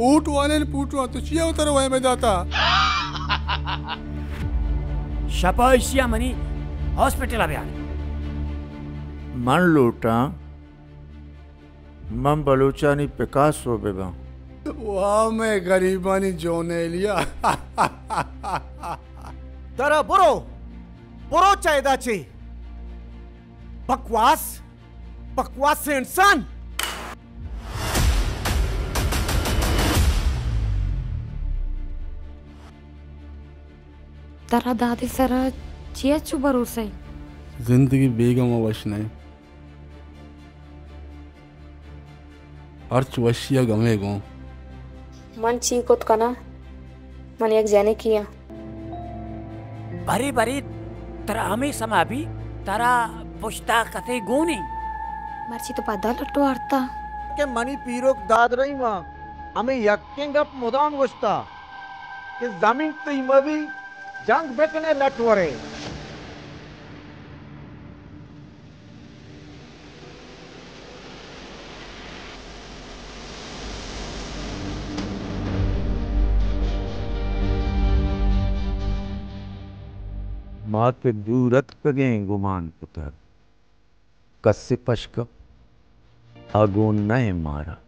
پوٹوالیں پوٹواں، تو چیا وتر وہم داتا؟ شپا ایشیا منی ہاسپٹل بیار۔ من لوٹاں من بلوچانی پکاسو بباں۔ واہ، مئے گریبانی جونیلیا۔ درا برو، برو چہ ادا چہ۔ بکواس، بکواس انسان۔ ترا دادے سرا چیا چو بھروسہ ایں؟ زندگی بیگم ءَ وش نہ ایں۔ ہرچ وشی ءَ گمے گوں۔ من چی کت کناں؟ من یک جنکے آں۔ برے برے ترا ہمے سما بی، ترا پشتا کسے گون ایں۔ مرچی تو پدا لٹو آرتا۔ کہ منی پیرک داد رحیم ءَ ہمے یکیں گپ مدام گوشتا کہ زمین تئی مہ بی، جنگ بکنے لٹ ورے۔ ما کہ دور اتکگیں گمان کتگ، کسے پشک ءَ گون نہ ایں مارا۔